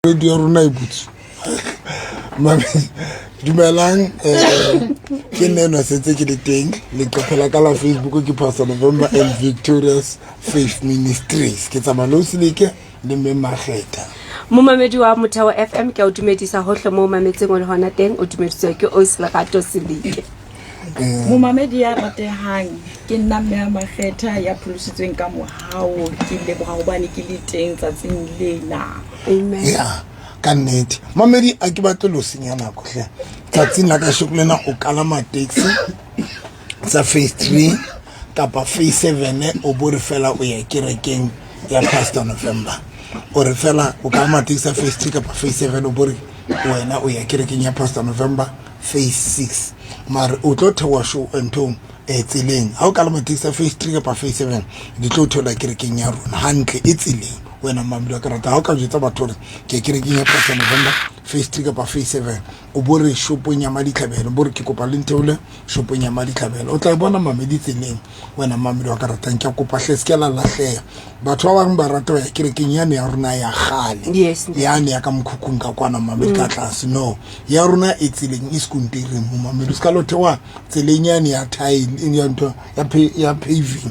Radio ya rona e butswe. Dumelang, ke nna enwa sentse ke le teng leqephe la ka la Facebook ke Pastor November and Victorious Faith Ministries. Ke tsamaya le o Seleke le mme Makgetha. Momamedi wa Motheo FM, ke a o dumedisa hohle mo o mametseng o le hona teng. O dumediswa ke Ausi Lerato Seleke. Momamedi ya ratehang, ke nna mme ya Makgetha ya pholositsweng ka mohao. Ke leboga gobane ke le teng tsatsing lena. Amen. Ya, ka nnete mamedi, a ke batle lo senya nako hle. Tsatsing la kasheko lena o kalama taxi tsa phase 3 kapa phase 7, o bo re fela o ya kerekeng ya Pastor November. O re fela o kalama taxi tsa phase 3 kapa phase 7, o bo re wena o ya kerekeng ya Pastor November phase 6, mare o tlo theoha show nthong tseleng. Ha o kalama taxi tsa phase 3 kapa phase 7, di tlo theola kerekeng ya rona hantle, e tseleng. Wena mamedi wa karata, ha o ka jwetsa batho hore ke kerekeng ya Pastor November phase 3 kapa phase 7, o bo re shopong ya Maditlhabelo, bo re ke kopa le ntheole shopong ya Maditlhabelo, o tla e bona mamedi tseleng. Wena mamedi wa ka ratang, ke a kopa hle, se ke la lahleha. Batho ba bangwe ba rata ho ya kerekeng yane ya rona ya kgale, yane ya ka mokhukhung ka kwana, mamedi, ka tlase. No, ya rona e tseleng, e sekontereng mo mamedi. O se ka lo theoha tseleng yane ya tile, ya ntho ya paving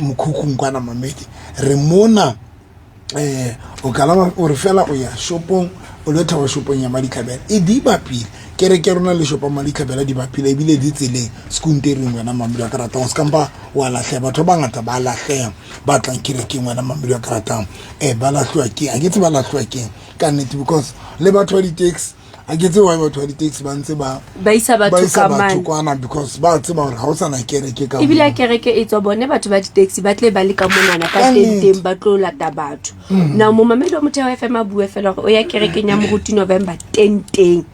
mokhukhung kwana, mamedi. Re mona, o kalama, o re fela o ya shopong, o lo theoha shopong ya Maditlhabela, e di bapile. Kereke ya rona le shopo ya Maditlhabela di bapile, ebile di tseleng sekontereng. Wena mamedi wa ka ratang, o se kampa wa lahleha. Batho ba bangata ba lahleha ba tlang kerekeng. Wena mamedi wa ka ratang, ba lahluwa keng? Ha ke tsebe ba lahluwa keng ka nnete, because le batho ba di-taxi, ha ke tsebe why batho ba di-taxi ba ntse ba ba isa ba batho isa ka batho mane kwana, because ba tseba hore ha o sana kereke ka ebile moo. ha kereke e tswa, bone batho ba di-taxi ba tle ba le ka monana ka Ka teng nnete. teng, ba tlo lata batho. Na momamedi wa Motheo FM a bue fela gore o ya kerekeng ya Moruti November teng teng.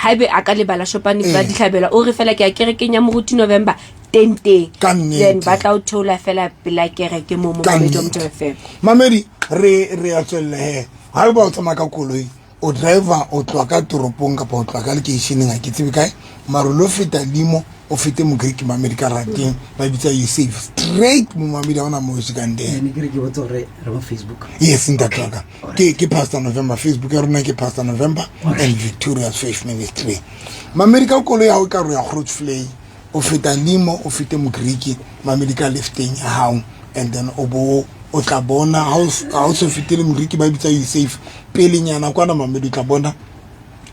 Haebe a ka lebala shopane ba ditlhabela, o re fela ke ya kerekeng ya Moruti November teng teng. Ka nnete. Then ba tla o theola fela pela kereke mo, Ka momamedi wa nnete. Motheo FM. Mamedi, re a tswella he. Ha eba o tsamaya ka koloi, o driver, o tloha ka toropong kapa o tloha ka lekeisheneng, ha ke tsebe kae, mare o lo feta limo, o fete Mogreek, mamedi, ka rateng ba bitsa you safe straight mo, mamedi, ha ona mo o sekang teng. Ne ke re ke botse gore re mo Facebook. Yes, ntate wa ka, ke Pastor November. Facebook ya rona ke Pastor November and Victorious Faith Ministry. Mamedi, ka koloi ya hao ka re ya Grootvlei, o feta limo, o fete Mogreek, mamedi, ka lefteng ya hao, and then o bo o tla bona ha o so fetile Mogreek ba bitsa you safe pelenyana kwana, mamedi, o tla bona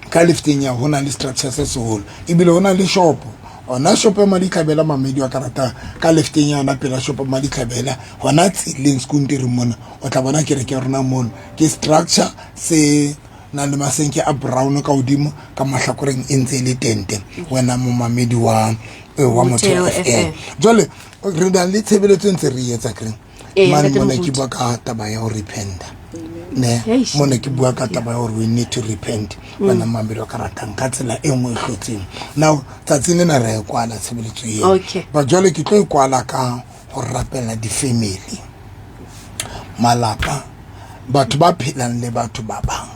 ka lefteng ya ho na le structure se seholo, ebile ho na le shopo, ona shopo ya Maditlhabela. Mamedi wa karata, ka lefteng ya yona, pela shopo ya Maditlhabela, hona tseleng sekontereng mona, o tla bona kereke ya rona mono. Ke structure se nang le masenke a brown ka hodimo, ka mahlakoreng e ntse e le tente. Wena momamedi wa Motheo Motheo FM, FM. Jwale re na le tshebeletso e ntse re e etsa kreng Ee, mane ntate mona. Ke Moruti. bua ka taba ya ho repenta ne. Eish. Mona ke bua ka taba ya hore we need to repent, wena mamedi wa ka ratang, ka tsela e nngwe e hlotseng. Now tsatsing lena re e kwala tshebeletso eo, but jwale ke tlo e kwala ka ho rapela di-family, malapa, batho ba phelang le batho ba bang.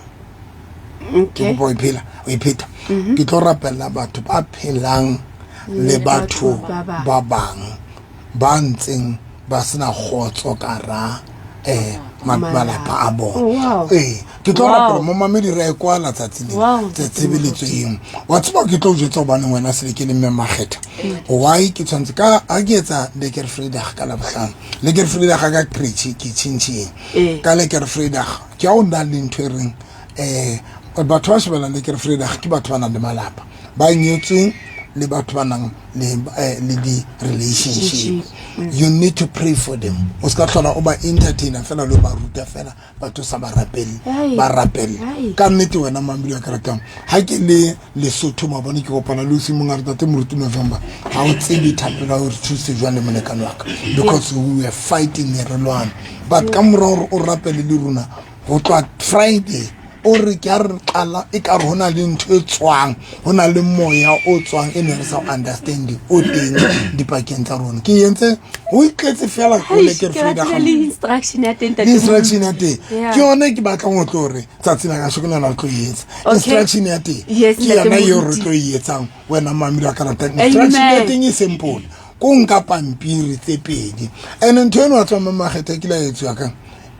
Ke kopa o e phela, o e pheta. Ke tlo rapella batho ba phelang le batho ba bang. Ba bang ba ntseng ba sena kgotso ka ra malapa a bona. Ee, ke tlo rapela momamedi, re a e kwala tsatsi le tse tshebeletso eo. Wa tseba, ke tlo o jwetsa hobaneng wena Seleke le mme Makgetha, why ke tshwanetse ka ha ke etsa Lekker Vrydag ka Labohlano. Lekker Vrydag ka creche ke tšhentšheng ka Lekker Vrydag ke a o na le ntho e reng batho ba shebelang Lekker Vrydag ke batho ba nang le malapa, ba nyetsweng, le batho ba nang le di-relationship. You need to pray for them. O se ka tlhola o ba entertainer fela le o ba ruta fela batho sa ba rapelle. Ba rapelle ka nnete. Wena mamedi wa ka ratang, ha ke le Lesotho mabone, ke kopana le o simong, a re, "Tate Moruti November, ha o tsebe thapelo ya hore thuse jwang le molekane wa ka, because we were fighting, ne re lwana, but ka mora hore o rapele le rona go tloha Friday, o re ke a re qala e ka re ho na le ntho e tswang, ho na le moya o tswang e ne re sa o understanding o teng dipakeng tsa rona." Ke entse ho itletse fela ko Eish, Lekker ke ratile Vrydag. Le instruction ya teng, ntate Le instruction Moruti. ya teng ke yone ke batlang ho tlo re tsatsi la kasheko lena re tlo e etsa. Instruction ya teng Yes, ke ntate yona eo re Moruti. tlo e etsang. Wena mamedi wa ka ratang, instruction ya Amen. teng e simple, ko nka pampiri tse pedi, and ntho eno wa tswa mo Makgetha e kile ya etsuwa kang.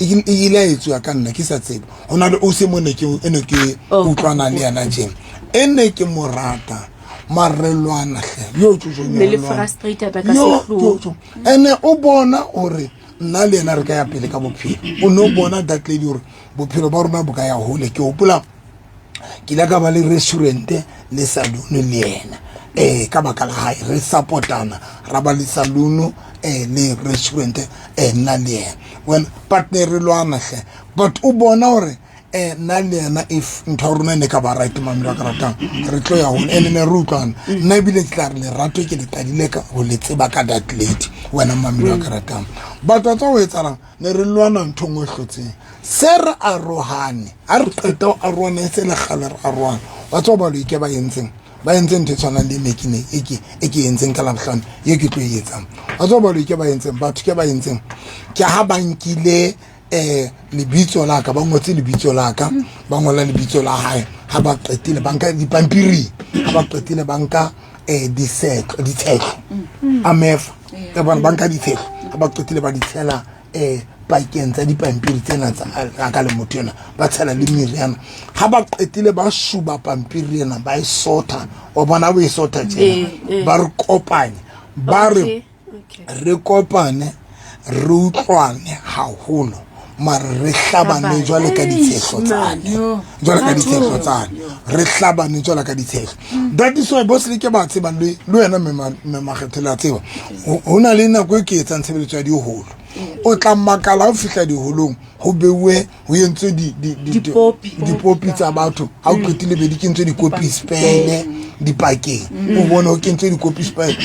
E ile ya etsuwa ka nna ke sa tsebe. Ho na le ausi mo ne ke e ne ke Oh. utlwana le yena tjena. E ne ke mo rata mare re lwana hle. Yo tjo Ne le frustrated ka sehloho. Ene o bona hore nna le yena re ka ya pele ka bophelo. O no bona that lady hore bophelo ba rona bo ka ya hole. Ke hopola ke ile ka ba le restaurant le saloon le yena ka baka la hae re supportana ra ba le saloon le restaurant nna le yena when partner re lwana hle but o bona hore nna le yena if ntho ya rona e ne ka ba right mamelo a ka ratang re tlo ya hole ene ne re utlwana nna ebile ke tla re lerato ke le qadile ka ho le tseba ka that lady wena mamelo a ka ratang batho ba tswa ho etsahalang ne re lwana ntho nngwe e hlotseng se re arohane a re qeta ho arohana e se le kgale re arohana wa tseba baloi ke ba entseng ba entse ntho e tshwanang le ne ke ne e ke e ke entseng ka labohlano ye ke tlo e etsang wa tseba baloi ke ba entseng batho ke ba entseng ke ha ba nkile lebitso la ka ba ngotse lebitso la ka ba ngola lebitso la hae ha ba qetile ba nka dipampiring ha ba qetile ba nka disetlo ditshehlo a mefa ka bona ba nka ditshehlo ha ba qetile ba di tshela pakeng tsa dipampiri tsena tsa ka le motho ena ba tshela le meriana ha ba qetile ba shuba pampiri ena ba e sotha wa bona bo e sotha tjena ba re kopanye ba re re kopane re utlwane haholo mare re hlabane jwale ka ditshehlo tsane jwale ka ditshehlo tsane re hlabane jwale ka ditshehlo that is why boss le ke ba tseba le wena mme Makgetho le a tseba ho na le nako e ke etsang tshebeletso ya diholo o tla makala ho fihla diholong ho beuwe ho entswe dipopi tsa batho ha o qetile be di kentswe dikopi spele dipakeng o bone ho kentswe dikopi spele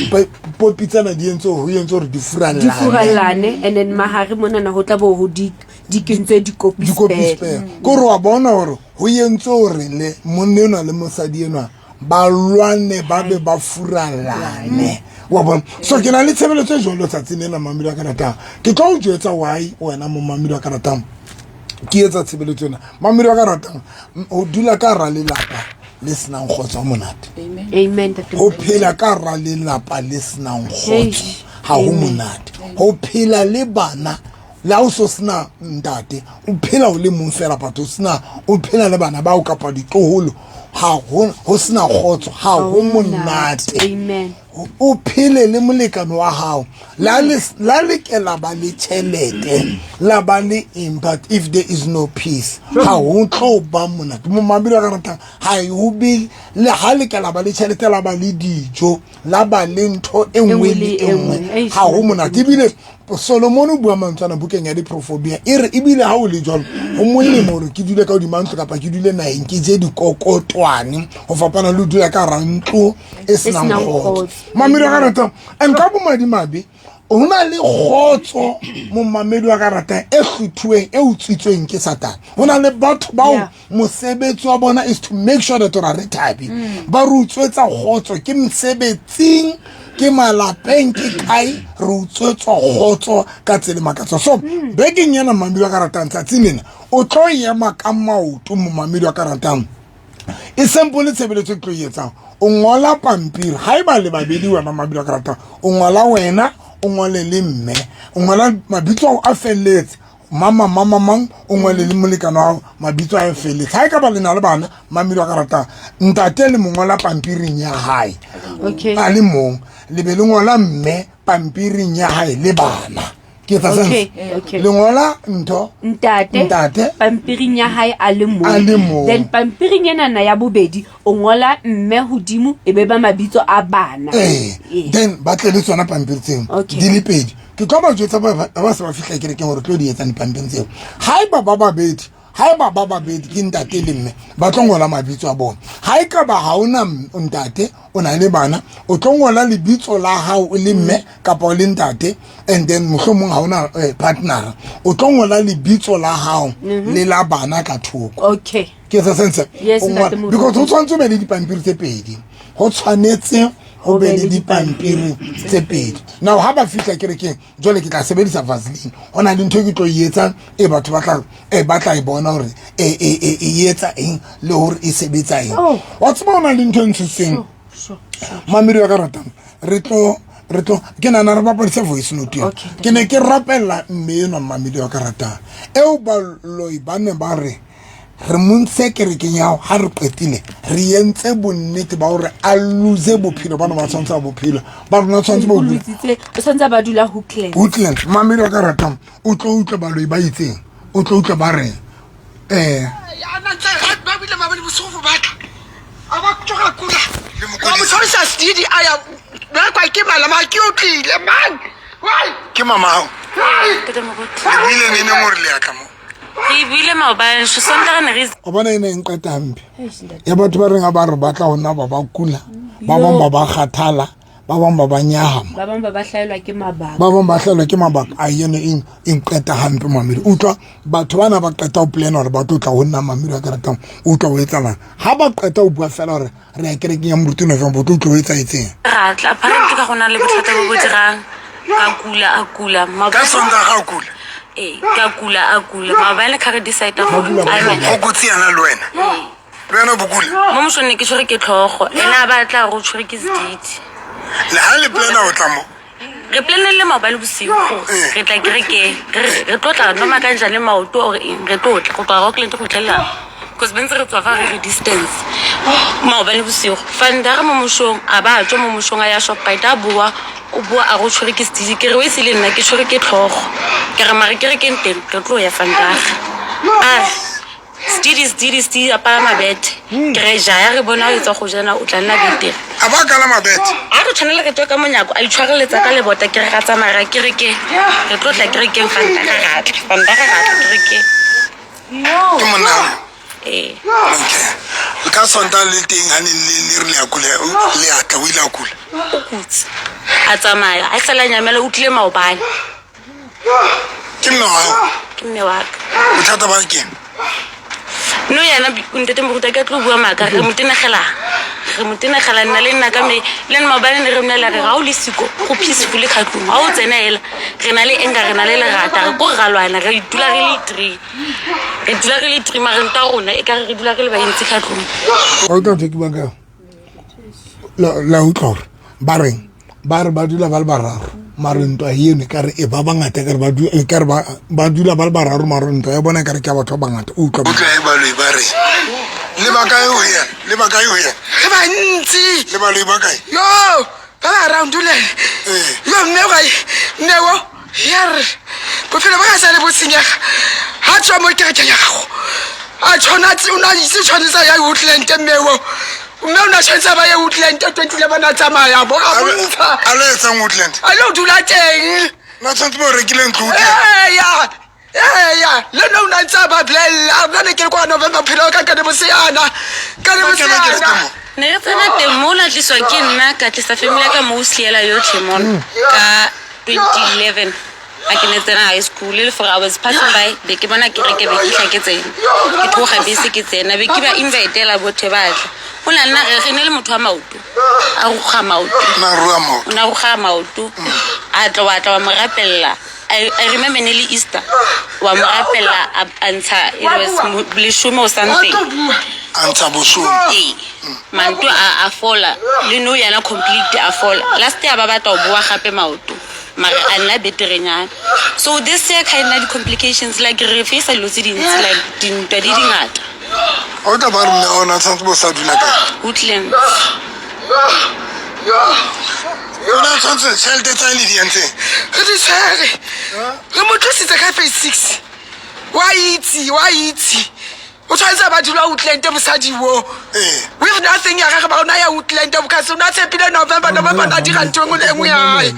popi tsena di entswe ho entswe hore di di furallane and then mahare monana ho tla bo ho di di kentswe dikopi dikopi spele spele ko re wa bona hore ho entswe hore le monna enwa le mosadi enwa ba lwane ba be ba furallane wa bona so ke na le tshebeletso e jwalo tsatsing lena mamelo a ka ratang ke tlo o jwetsa why wena mo mamelo a ka ratang ke etsa tshebeletso ena mamelo a ka ratang ho dula ka hara lelapa le senang kgotso ha monate amen ntate ho phela ka hara lelapa le senang kgotso ha ho monate ho phela le bana le ha o so sena ntate o phela o le mong fela but o sena o phela le bana bao kapa ditloholo ha ho sena kgotso ha ho monate amen o phele le molekane wa hao la le ke la ba le tjhelete la ba le eng but if there is no peace ha ho tlo ba monate momamedi wa ka ratang ha ho be le ha le ke la ba le tjhelete la ba le dijo la ba le ntho e nngwe le e nngwe ha ho monate ebile Solomon o bua mantswe ana bukeng ya diprofobia e re ebile ha o le jwalo ho molemo hore ke dule ka hodima ntlo kapa ke dule naheng ke je dikokotwane ho fapana le ho dula ka hara ntlo e senang kgotso mamedi wa ka ratang and ka bomadimabe ho na le kgotso momamedi wa ka ratang e hluthuweng e utswitsweng ke Satane ho na le batho bao mosebetsi wa bona is to make sure that re thabe ba re utswetsa kgotso ke mosebetsing ke malapeng ke kae re utswetswa kgotso ka tsele makatso so bekeng ena mamedi wa ka ratang tsatsing lena o tlo ema ka maoto momamedi wa ka ratang e simple tshebeletso e tlo e etsang o ngola pampiri ha eba le babedi wena mamedi wa ka ratang o ngola wena o ngole le mme o ngola mabitso a felletse mama mama mang o ngwale le molekane wa mabitso a feletse ha e ka ba le na le bana mamedi wa ka ratang ntate le mongola pampiring ya hae a le mong le be le ngola mme pampiring ya hae le bana ke etsa sense le ngola ntho ntate ntate pampiring ya hae a le mong a le mong then pampiring enana ya bobedi o ngola mme hodimo e be ba mabitso a bana then ba tle le tsona pampiri tseo di le pedi ke tlo ba jwetsa ba se ba fihla kerekeng hore tlo di etsang dipampiri tseo haeba ba babedi haeba ba babedi ke ntate le mme ba tlo ngola mabitso a bona ha e ka ba ha ona ntate o na le bana o tlo ngola lebitso la hao o le mme kapa o le ntate and then mohlomong ha ona partner o tlo ngola lebitso la hao le la bana ka thoko okay ke etsa sense because ho tshwanetse o be le dipampiri tse pedi ho tshwanetse ho be le dipampiri tse pedi now ha ba fihla kerekeng jwale ke tla sebedisa vaseline ho na le ntho e ke tlo e etsang e batho ba tla e bona hore e etsa eng le hore e sebetsa eng wa tseba ho na le ntho e ntshoseng mamedi wa ka ratang re tlo Re tlo ke nana re bapadise voice note ena. Okay, Ke ne ke rapella mme enwa mmamedi wa ka ratang eo baloi ba ne ba re re mo ntshe kerekeng ya hao ha re qetile re entse bonnete ba hore a lose bophelo bana ba tshwanetse ba bophelo ba rona tshwanetse ba O bo lotsitse o tshwanetse a ba dula Hookland. Woodland mmamedi wa ka ratang o tlo utlwa baloi ba itseng o tlo utlwa ba reng um ba bile maabane bosigo go batla a ba tsoga kula ba mo tshwarisa sedidi a ya berekwa ke malama ke o tlile man why ke mama gago Ntate Moruti. le buile neneng gore le yaka mo Re buile maobane so Sontaga ne re o bona e ne e nqeta hampe ya batho ba reng a ba re batla go nna ba ba kula ba bangwe ba ba kgathala ba bangwe ba ba nyahama Ba bang ba ba hlaelwa ke mabaka. ba bangwe ba hlaelwa ke mabaka a ene e e nqeta hampe mamedi utlwa batho bana ba qeta ho plan hore ba tlo tla ho nna mamedi wa ka ratang utlwa o etsalang ha ba qeta ho bua fela hore re ya kerekeng ya moruti November o tlo utlwa o etsaetseng ra tla apparently ka go na le bothata bo bo dirang ka kula a kula ka Sontaga o kula ee ka kula a kula maobane kha re decide gore Ba dula ba a kula. go kotsi yana le wena le wena o bokula mo mosong ne ke tshwere ke tlhogo ene a batla gore o tshwere ke sedidi le ha le plana o tla mo re planele maobane bosigo gore re tla kerekeng re re tlo tla noma ka njane maoto or eng re tlo tla go tloga Rockland go fitlhelela because bentse re tswa fa re re distance maobane bosigo fandare mo mosong a ba tswa mo mosong a ya Shoprite a boa o boa a re o tshwere ke sedidi ke re o e se le nna ke tshwere ke tlhogo ke re mare kerekeng teng re tlo ya fandare a re sedidi sedidi sedidi a palama bethe ke re jaya re bona o etsa go jana o tla nna betere a ba kalama bethe a re tshwanele re tswe ka monyako a itshwareletsa ka lebota ke re ra tsamaya ra kerekeng re tlo tla kerekeng fantaga ra tla fantaga ra tla kerekeng ke monna ee okay ka Sontaga le teng ha ne le re le a kula le a tla o ile a kula o kutse a tsamaya a sala nyamela o tlile maobane ke mme wa hao ke mme wa ka bothata ba ke eng? No yana ntate moruta ke a tlo bua maaka re mo tenegela re mo tenegela nna le nna ka me le nna maobane ne re mmolela re ga o le siko go peaceful ka tlong ga o tsena hela re na le anger re na le lerata re ko re ra lwana re dula re le three re dula re le three mare ntwa rona e kare re dula re le bantsi ka tlong wa utlwa ntho e ke buang ka yona? La utlwa hore ba reng ba re ba dula ba le bararo mare ntwa eno e kare e ba bangata e kare ba e kare ba dula ba le bararo mare ntwa ya bona e kare ke ya batho ba bangata o utlwa utlwa e baloi ba reng le ba kae ho yena le ba kae ho yena re bantsi le baloi ba kae yo ba ba around le Ee. yo mme ga mme wo ya re bophelo ba ga sa le bo senyega ga tswa mo kerekeng ya gago a tshwana o na itse tshwanetse a ya Woodland mme wo mme o na tshwanetse a ba ye Woodland 2011 a tsamaya bo a bontsha a lo etsang Woodland a lo dula teng na tshwanetse ba o rekile ntlo Woodland eya eya le nna o na ntse a ba bolelela nna ne ke le kwa November bophelo ka ka ne bo seana ka ne bo Ba kena kereke seana mo ne re tsena teng mo o na tliswa ke nna ka tlisa family ya ka mostly hela yotlhe mona ka 2011 a ke ne tsena high school le for I was passing by be ke bona kereke be ke tla ke tsena ke tloga bese ke tsena be ke ba invitela bothe ba tla o na nna re ne le motho wa maoto a ruga maoto na rua maoto o na ruga maoto a tla wa tla wa mo rapella I remember ne le Easter wa mo rapella a ntsha it was leshome or something a ntsha bosome ee manto a fola le no yana complete a fola last year ba batla ho boa gape maoto mare a nna beterenyana so this year ka nna di-complications like re face dilo tse dintsi like dintwa di dingata o tla ba re mme ona tshwanetse bo sa dula kae Woodlands o na tshwanetse tšhelete tsa le di entseng re di tshwere re mo tlositse ka phase six wa itse wa itse o tshwanetse a ba dula Woodland mosadi wo Ee. with nothing ya gage ba o na ya Woodland because o na tshepile November November na dira ntho engwe le engwe ya gae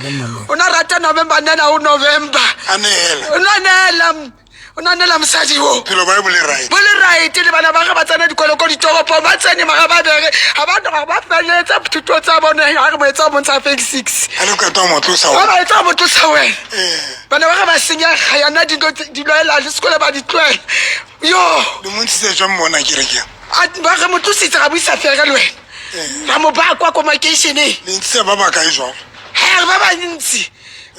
o na rata November nena o November a neela o na neela o na neela mosadi wo bophelo ba e bo le right bo le right le bana ba ge ba tsena dikolo ko ditoropong ba tsene mara ba bere ga ba ga ba feletse thuto tsa bone ga re mo etsa bontsha phase six a le qeta ho mo tlosa ba wena. ba etsa mo tlosa wena Ee. bana ba ge ba senyega yana dilo dilo ela le sekolo ba di tlohela yo le mo ntshitse jwang mona kerekeng ba re mo tlositse ga buisa fere le wena ra mo baya kwa ko makeišeneng le ntshitse ba bakae jwalo he re ba bantsi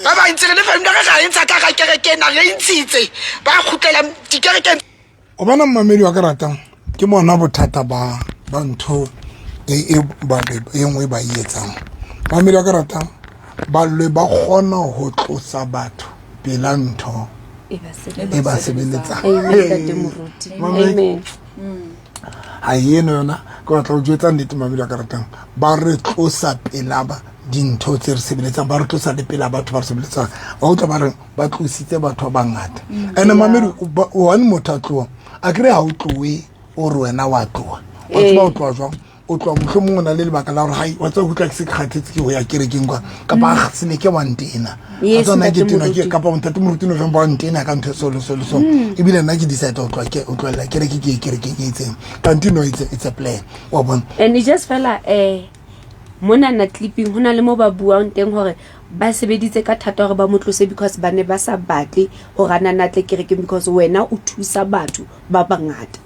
ba bantsi re le family re ga e ntsha ka ga kereke ena re e ntshitse ba kgutlela dikerekeng o bona mmamedi wa ka ratang ke bona bothata ba ba ntho e e ba e nngwe ba e etsang mmamedi wa ka ratang Baloi ba kgona ho tlosa batho pela ntho e ba sebeletsang. Amen. Ha eno yona ke batla ho jwetsa nnete mamedi a ka ratang, ba re tlosa pela ba dintho tse re sebeletsang, ba re tlosa le pela batho ba re sebeletsang. Ba utlwa ba re ba tlositse batho ba bangata. And mamedi, one motho a tloha a kry ha o tlohe o re wena wa tloha, wa tseba o tloha jwang? O tloha mohlomong o na le lebaka la gore hai wa tseba ke utlwa ke se ke kgathetse ke ho ya kerekeng kwa, kapa a sene ke wa ntena. Yes, Wa tseba nna ke Ntate tenwa ke Moruti. kapa ntate Moruti November wa ntena ka ntho e so le so le so. Ebile nna ke decide ho tloha ke ho tlohella kereke ke ye kerekeng e itseng. Kanti no, it's a plan. Wa bona? And it just fela mona na clipping hona le mo ba buang teng hore ba sebeditse ka thata hore ba mo tlose because ba ne ba sa batle hore a nana tle kerekeng because wena o thusa batho ba bangata.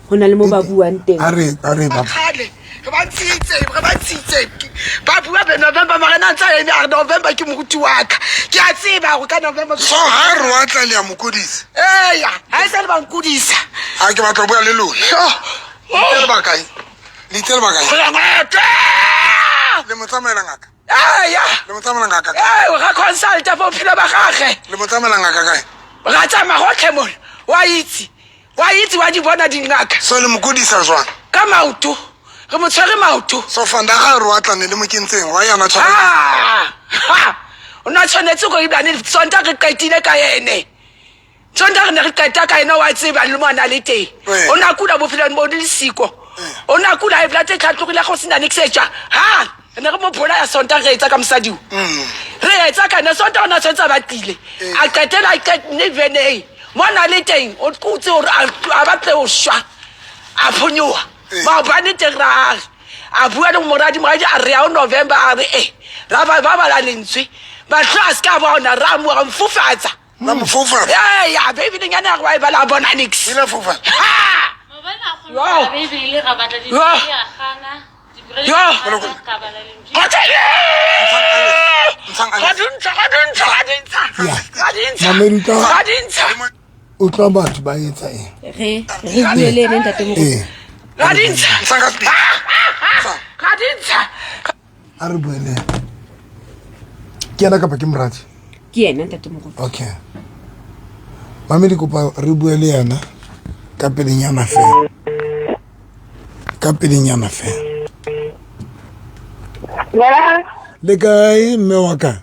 Hona le mo ba buang teng. A re ba kgale re ba ntshitse, re ba ntshitse, ba bua be November, mara nna ntse a eme a re November ke moruti wa ka, ke a tseba hore ka November So ha re wa tla le ya mokodisa. Eya, ha e sa le ba nkodisa. Ha ke batla ho bua le lona. Yo. Le itse le bakae? Le itse le bakae? Re ngaka. Le mo tsamaela ngaka? Eya. Le mo tsamaela ngaka kae? Ee, ra consulta for bophelo ba gagwe. Le mo tsamaela ngaka kae? Ra tsamaya gotlhe mona. Wa itse. Wa itse wa di bona dingaka. So le mo kodisa jwang? Ka maoto. Re mo tshwere maoto. So fanda ga re wa tla ne le mo kentseng, wa yana tshwara. Ah! Ha! O na tshwanetse go ibane Sonta re qetile ka ene. Sonta re ne re qeta ka ena, wa tseba le mo a na le teng. O na kula bophelong bo le siko. O na kula high blood e tlhatlogile go sena niks e tjwa. Ha! Re ne re mo bolaya Sonta re etsa ka mosadi o. Re etsa ka ena Sonta o na tshwanetse a batlile. A qetela a ne veneng. Mo a na le teng o kutse hore a batle ho shwa. A phonyoha. Maobane teng ra re a bua le moradi, moradi a re ya ho November a re eh ra ba ba bala lentswe. Mahlo a se ka bona ra mo ra mfofatsa. La mo fofatsa. Ee, ya Bibele nyana ya re wa e bala a bona niks. Ile fofatsa. Ha! Yo. Bibele ra batla Yo. di ya gana. Yo. Yeah. O tla batho ba etsa eng? Re bue le ene ntate Moruti. Ee. Ga A re bue le ene. Ke ena kapa ke moradi? Ke ena ntate Moruti. Okay. Mamedi, kopa re bue le yena ka pelenyana fela. Ka pelenyana fela. Dumelang. Le kae mme wa ka?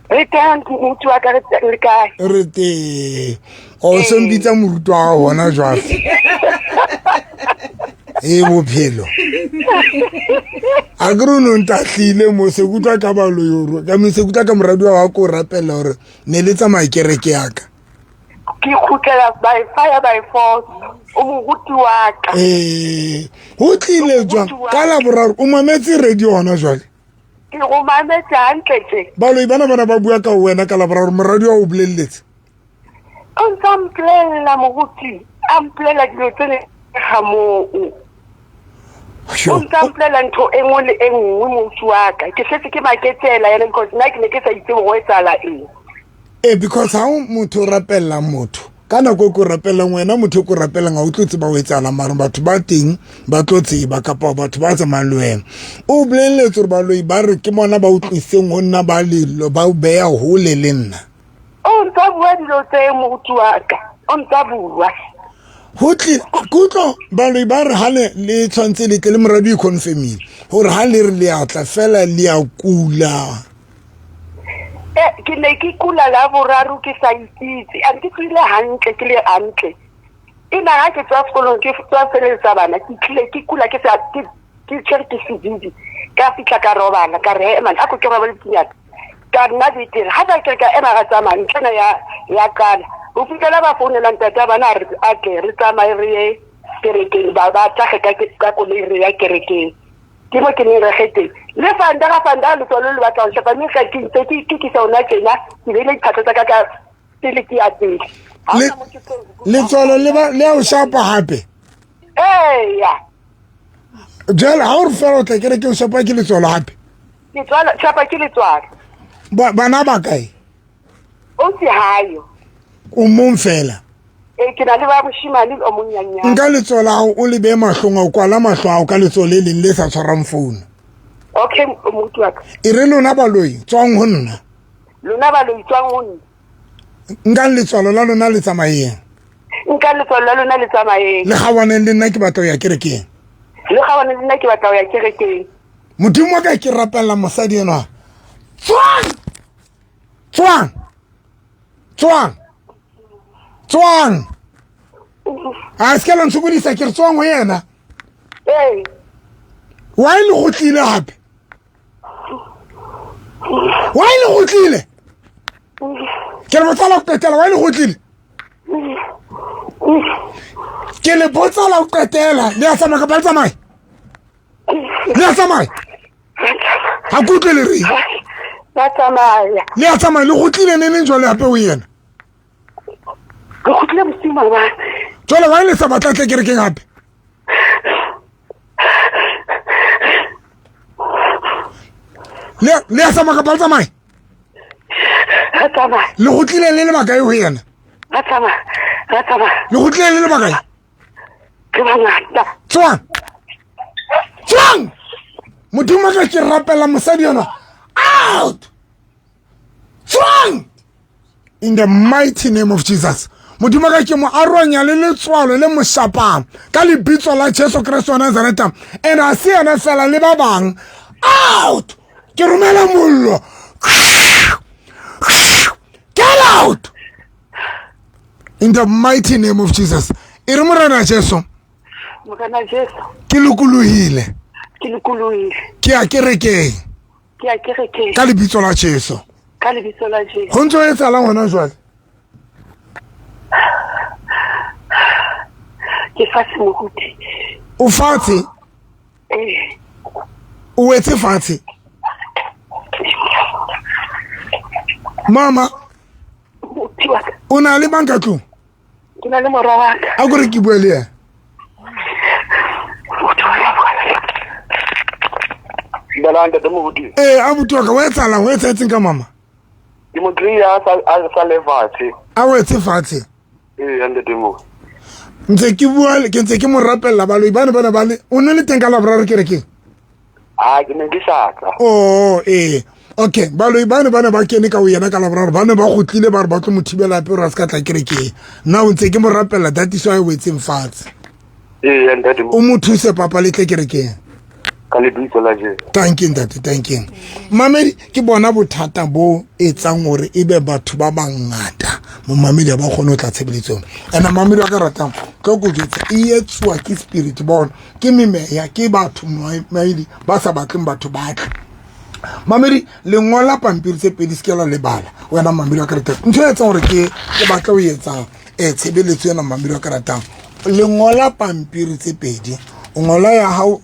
Re teng moruti wa ka, le kae? Re teng. O se mpitsa moruti wa gago hona jwale. E bophelo. A ke re o no ntahlile mo se kutlwa ka baloi hore ka me se kutlwa ka moradi wa gago ko rapella hore ne le tsamaya kereke ya ka. Ke kgutlela by fire by force. O moruti wa ka. Ee, ho tlile jwang ka Laboraro o mametse radio hona jwale? Ke go mametse hantle tje. Baloi bana bana ba bua ka wena ka Laboraro, moradi wa o bolelletse. O ntse a mpolella moruti, a mpolella dilo tse le ga moo. O ntse a mpolella ntho e nngwe le e nngwe moruti wa ka. Ke setse ke maketsela yena because nna ke ne ke sa itse hore ho etsahala eng. Ee, because ha o motho o rapella motho ka nako e ko rapellang wena, motho e ko rapellang ha o tlo tseba ho etsahala, mara batho ba teng ba tlo tseba kapa batho ba tsamayang le wena. O bolelletse hore baloi ba re ke bona ba utlwisitseng ho nna ba lelo ba o beha hole le nna. O ntse a bua dilo tse moruti wa ka, o ntse a bua. Ho tlile ke utlwa baloi ba re ha le tshwantse le tle le moradi o confirmile hore ha le re le a tla fela le a kula. Ke ne ke kula la boraro ke sa ikitse, a ke tswile hantle, ke le hantle. E na ha ke tswa sekolong, ke tswa feleletsa bana, ke tlile ke kula ke sa, ke, ke tshwere ke sedidi. Ka fihla ka robala, ka re, man, a ko ke robale dinyana. Ka nna betere. Ha ba ke ka ema ra tsamaya, ntlhana ya qala. Ho fihlela ba founela ntate wa bana, a re, a tle, re tsamaye re ye kerekeng. Ba, ba tla ka, ka koloi re ya kerekeng. Ke mo ke neng re kgetheng. Le fanda ga fanda letswalo le batla ho shapa, mme ka ke ntse ke itukisa hona tjena, ke beile diphahlo tsa ka ka pele ke ya pele. Ha hona mo ke tlo Letswalo le ba, le a o shapa hape? Eya. Jwale ha o re fela o tla kerekeng o shapa ke letswalo hape? Letswalo, shapa ke letswalo. Bana ba kae? O se hayo. O mong fela? Ee, ke na le ba moshemane o monnyanyane. Nka letsoho la hao o le behe mahlong, o kwala mahlo ao ka letsoho le leng le sa tshwarang founu. Okay, moruti wa ka. E re lona baloi tswang ho nna. Lona baloi tswang ho nna. Nkang letswalo la lona le tsamayeng. Nkang letswalo la lona le tsamayeng. Le gawaneng le nna ke batla ho ya kerekeng. Le gawaneng le nna ke batla ho ya kerekeng. Modimo wa ka ke rapella mosadi enwa. Tswang! Tswang! Tswang! Tswang! A se ke la ntshokodisa ke re tswang ho yena. Ee. Why le go tlile gape? Why le go tlile? Ke le botsa la go qetela, why le go tlile? Ke le botsa la go qetela, le a tsamaya kapa le tsamaye? Le a tsamaya? Ga ke utlwe le reng. Ba tsamaya. Le a tsamaya, le go tlile ne neng jwale gape o yena? Re kgutlile bosiu maobane. Jwale why le sa batla tle kerekeng gape? Le a tsamaya kapa le tsamaye? Re tsamaya. Le go tlile le le bakae ho yena? Re tsamaya. Re tsamaya. Le go tlile le le bakae? Re bangata. Tswang. Tswang. Modimo ka ke rapela mosadi yona. Out. Tswang. In the mighty name of Jesus. Modimo ka ke mo aronya le letswalo le moshapang ka lebitso la Jesu Kriste wa Nazareta. And a se yena fela le ba bang. Out. Ke romela mollo. Get out. In the mighty name of Jesus. E re Morena Jesu. Morena Jesu. Ke lokolohile. Ke lokolohile. Ke ya kerekeng. Ke ya kerekeng. Ka lebitso la Jesu. Ka lebitso la Jesu. Go ntse o etsalang hona jwale? Ke fatshe moruti. O fatshe? Ee. O wetse fatshe? Mama. Moruti wa ka. O na le mang ka tlung? Ke na le mora wa ka. A kore ke bue le yena. Dumelang ntate moruti. Ee, abuti wa ka, o etsahalang? O etsahetseng ka mama? Ke mo kry-a a sa le fatshe. A wetse fatshe? Ee, ntate moruti. Ntse ke bua, ke ntse ke mo rapella baloi bane bana ba le, o ne le teng ka Laboraro kerekeng? A ke ne ke sa tla. Oh, ee. Okay, baloi bane bane ba kene ka ho yena ka Laboraro, ba ne ba kgutlile ba re ba tlo mo thibela hape hore a se ka tla kerekeng. Nna o ntse ke mo rapella, that is why o wetseng fatshe. Ee, ntate. O mo thuse papa le tle kerekeng. Ka lebitso la Jesu. Thank you ntate, thank you. Mamedi ke bona bothata bo etsang hore ebe batho ba bangata momamedi ha ba kgone ho tla tshebeletsong. Ene mamedi wa ka ratang tlo ko jwetsa e etsuwa ke spirit bona ke memeya ke batho mamedi ba sa batleng batho ba tle. Mamedi le ngola pampiri tse pedi se ke la lebala wena mamedi wa ka ratang. Ntho e etsang hore ke batla ho etsa tshebeletso ena mamedi wa ka ratang. Le ngola pampiri tse pedi, o ngola ya hao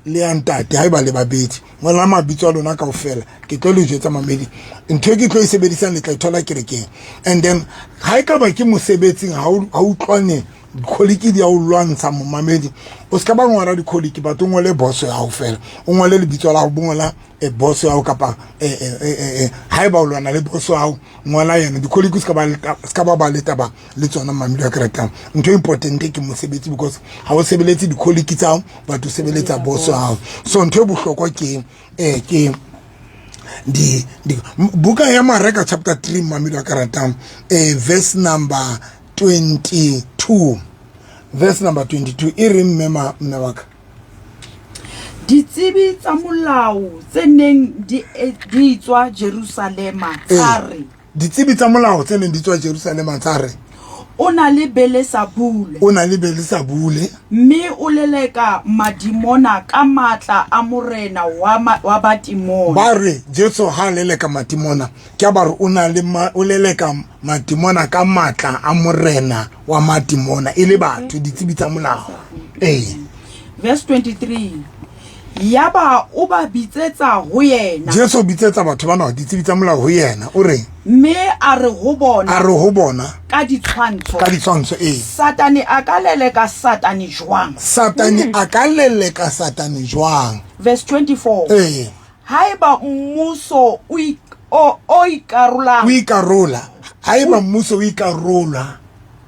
le ya ntate ha eba le babedi, ngola mabitso a lona kaofela. Ke tlo le jwetsa mamedi ntho e ke tlo e sebedisang le tla e thola kerekeng. And then ha e ka ba ke mosebetsing ha o utlwane dikholiki di a o lwantsha momamedi, o se ka ba ngola dikholiki, batho o ngole boso ya hao fela, o ngole lebitso la hao, bo ngola boso ya hao kapa ha eba o lwana le boso ya hao ngola yena. Dikholiki se ka ba ba le taba le tsona mamedi wa kerekeng. Ntho e important ke mosebetsi because ha o sebeletse dikholiki tsa hao, batho o sebeletsa boso ya hao. So ntho e bohlokwa ke ke di buka ya Mareka chapter 3 mamedi wa kerekeng, verse number 22. Verse number 22 e re mme mme wa ka. Ditsebi tsa molao tse neng di tswa Jerusalema tsa re. Ditsebi tsa molao tse neng di tswa Jerusalema tsa re. O na le Belesabule. O na le Belesabule. Mme o leleka madimona ka matla a morena wa badimona. Ba re Jesu ha leleka madimona, ke ba re o na le o leleka madimona ka matla a morena wa madimona, e le batho ditsebi tsa molao. Ee. Verse 23. Yaba o ba bitsetsa ho yena. Jesu o bitsetsa batho bana ditsebi tsa molao ho yena, o reng? Mme a re ho bona. A re ho bona. Ka ditshwantsho. Ka ditshwantsho, ee. Satane a ka leleka Satane jwang? Satane a ka leleka Satane jwang? Verse 24. Ee. Haeba mmuso o ikarolang. O ikarola. Haeba mmuso o ikarola.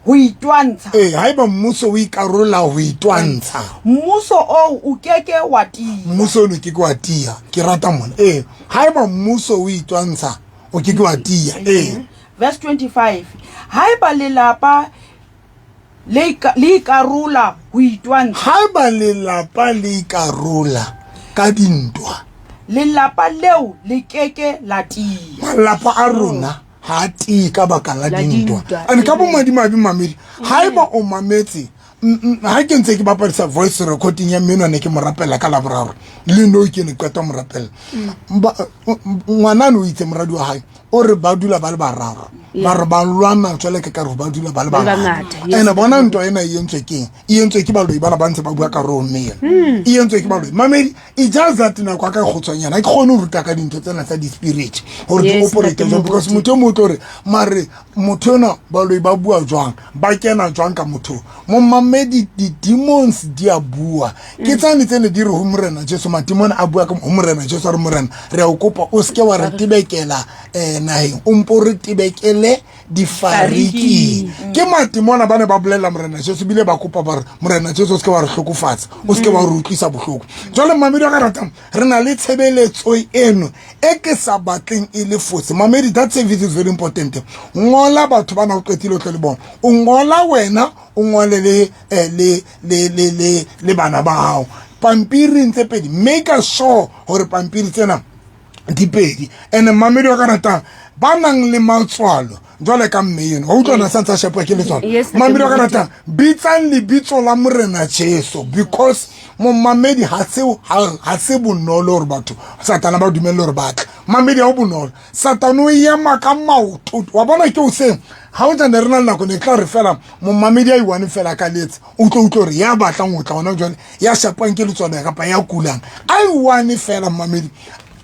Ho itwantsha. Ee, haeba mmuso o ikarola ho itwantsha. Mmuso oo o ke ke wa tiya. Mmuso ono ke ke wa tiya. Ke rata mona. Ee, haeba mmuso o itwantsha, o ke ke wa tiya. Ee. Verse 25. Haeba lelapa le le ikarola ho itwantsha. Haeba lelapa le ikarola ka dintwa. Lelapa leo le ke ke la tiya. Malapa a rona ha a tiye ka baka la dintwa. And ka bomadimabe mamedi, haeba o mametse ha ke ntse ke bapadisa voice recording ya mmeno ne ke mo rapela ka laboraro le no ke ne qeta mo rapela ngwanane o itse moradi wa hae o re ba dula ba le bararo ba re ba lwana jwale ka kare ba dula ba le bangata ene bona ntwa ena e entswe keng e entswe ke baloi bana ba ntse ba bua ka roo mme ena e entswe ke baloi mamedi e just that nako a ka e kgotshwanyana ke kgone go ruta ka dintho tsena tsa di-spirit gore di operate jang because motho e mongwe tlo re mare motho ena baloi ba bua jwang ba kena jwang ka motho momamedi di-demons di a bua ke tsane tsene di re go morena jesu matimone a bua go morena jesu a re morena re a o kopa o seke wa re tebekela um nageng o mpo re tebekele difariking ke matimona ba ne ba bolelela morena jesu bile ba kopa ba re morena jesu o seke wa re hlokofatsa o seke wa re utlwisa bohloko jale mamedi wa ka ratang re na le tshebeletso eno e ke sa batleng e le fose mamedi that service is very important ngola batho ba na o qetile o tle le bona o ngola wena o ngole le eh, le le le le le bana ba gago pampiring tse pedi make sure gore pampiri tsena di pedi and mamedi wa ka ratang ba nang le matswalo jwale ka mme eno wa utlwana sa ntse a shapiwa ke letswalo mamedi wa ka ratang bitsang lebitso la morena jesu because momamedi ga se bonolo gore batho satana ba dumelele gore batla mamedi ga o bonolo satane o ema ka maoto wa bona ke o seng ga o tsane re na le nako ne tla re fela momamedi a iwane fela ka letse o tlo utlwe gore ya batlang go tla gona jale ya shapang ke letswalo kapa ya kulang a iwane fela momamedi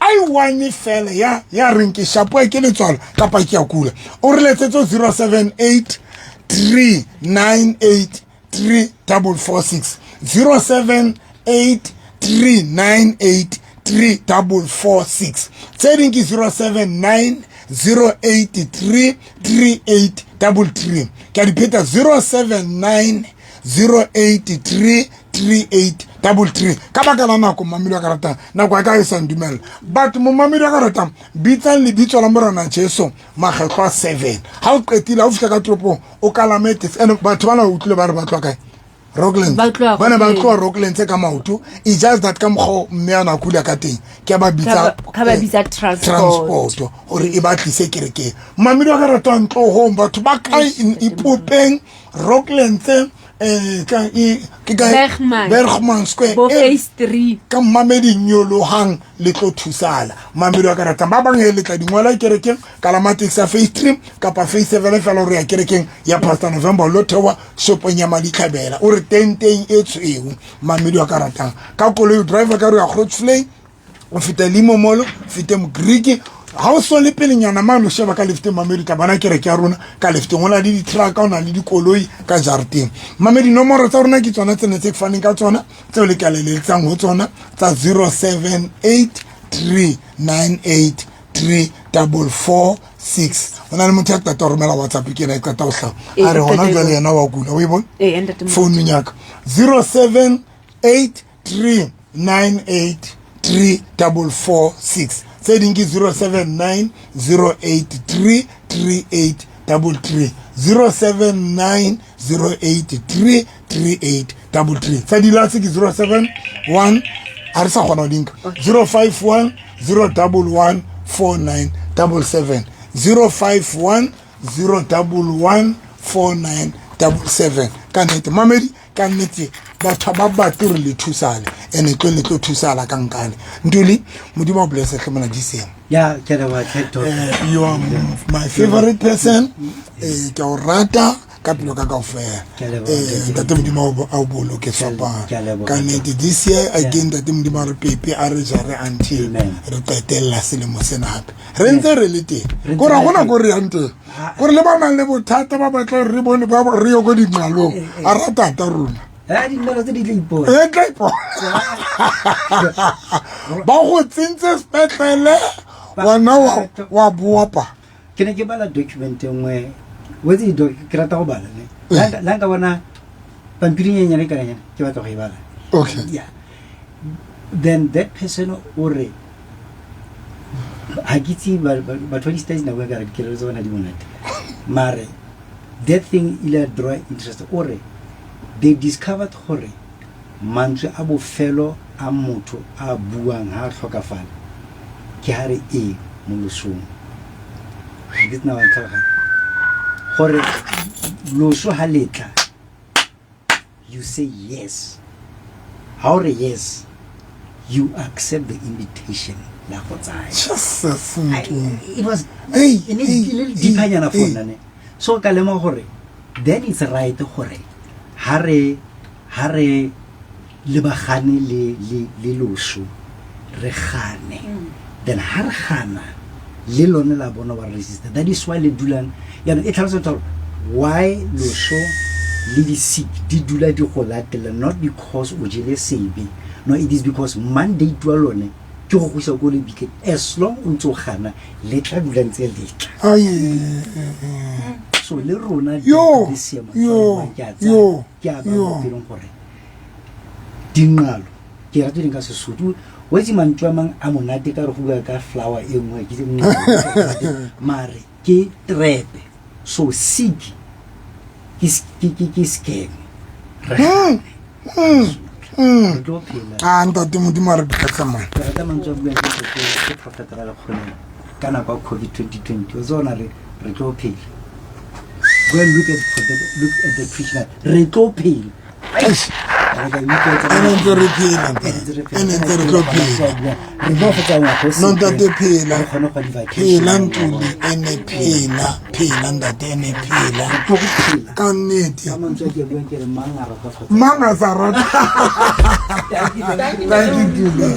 a iwane fela ya ya reng ke shapoa ke letswalo kapa ke ya kula o re letsetse 078 398 3446 078 398 3446 tse ding ke 079 083 3833 ke a di pheta 079 083 3833 ka baka la nako mamedi wa ka ratang nako ya ka e sa ndumela but momamedi wa ka ratang bitsang lebitso la morena jesu makgetlho a 7 ga o qetile ga o fitlha ka toropong o kalame taxi and batho ba na utlwile ba re ba tloa kae rocklands ba ne ba tloa rocklands ka maoto e just that ka mokgwa mme a na kula ka teng ke ba bitsa transport gore e ba tlise kerekeng mamedi wa ka ratang tlohong batho ba kae ipopeng rocklands eh ka e ke ka Bergman Square bo phase 3 ka mamedi nyolohang le tlo thusala mamedi wa ka ratang ba bang le tla dingwala kerekeng ka la matrix ya phase 3 kapa phase 7 fela re ya kerekeng ya Pastor November lo thewa shopong ya Malitlhabela o re tenteng e tshweu mamedi wa ka ratang ka koloi driver ka re ya Grootvlei o feta limo molo fete mogreek ga o so le pelenyana mane o sheba ka lefteng mamedi tla bona kereke ya rona ka lefteng o na le di-trucka o na le dikoloi ka jareteng mamedi nomoro tsa rona ke tsona tsene tse ke faneng ka tsona tseo le ka leletsang go tsona tsa 078 398 3446 go na le motho ya qeta go romela whatsapp ke ena e qeta go tlhago a re gona jale yena wa kula o e bone founung yaka 078 398 3446 tse ding ke 079 083 3833 079 083 3833 tsa dilatse ke 071 ga re sa kgona go dinka 051 011 4977 051 011 4977 ka nnete mamedi ka nnete batho ba batle gore le thusale and tlo le tlo thusala ka nkane ntuli modimo a blesse tlhe mona diseng ya ke leboha tlhe Doc. You are my favorite person ke a o rata ka pelo ka kaofela Ke a leboha, Ntate. Ntate modimo a o boloke fapana ke a leboha, ka nnete this year again ntate modimo a re pepe a re jare until Amen. re qetella selemo sena gape re ntse re le teng Re ntse kore re ga gona le ko re yang teng kore le ba nang le bothata ba batla gore re bone ba re ye ko dinqalong a ratata rona Eh, dinalo tse di tla ipona e tla ipona ba go tsentse sepetlele wena wa bopa ke ne ke bala document e nngwe o itse di-doc ke rata go bala ne La nka bona pampiri nyenyane kana nyana ke batla go e bala. Okay. Yeah. Then that person o re ha ke itse batho ba di-stars nako e kare dikelelo tsa bona di monate, mare that thing ile ya draw interest. O re they discovered gore mantswe a bofelo a motho a buang ha a tlhokafala ke ha re e mo losong. Ga ke tsena wa ntlhaloganya gore loso ha letla, you say yes. Ha o re yes, you accept the invitation la go tsaya. Jesus Ntuli. It was Ei, e ne ei, e le deepanyana for ei. nna ne. So ka lemoga gore then it's right gore ha re lebagane le loso, re gane. Then ha re gana le lone la bona wa resist. That is why le dulang yaanong e tlhalosa gore why loso le di-sick di dula di go latela, not because o jele sebe, no, it is because mandate wa lone ke go go isa ko lebitleng. As long o ntse o gana, le tla dula ntse le tla. Ai. So le rona Yo, le seemo yo, ke a tsaya, yo, ke a ba yo. mo pelong gore dinqalo ke rata ding ka Sesotho. O itse mantswe a mang a monate ka re go bua ka flower e nngwe ke nqalo, mare ke trepe. So sick ke scam. Re gane. Re tlo phela. A ntate Modimo a re tlotla man. Ke rata mantswe a buang ke ke prophet Ralekgoneng ka nako ya COVID 2020. O tsona re tlo phela. Go and look at prophet, look at the preacher. Re tlo phela. Eish. Re ka utlwa Ene ntse re phela, ntate. Ene Ene ntse re tlo phela. Re tlo fetsa ngwaga o No, ntate, phela. Re kgone go ya di-vacation. Phela Ntuli, ene phela, phela ntate, ene phela. Re tlo go phela. Ka nnete. Ka mantswe a ke a buang ke re mang a rata kgotsa Mang a sa rata? Thank you. Thank you, Ntuli.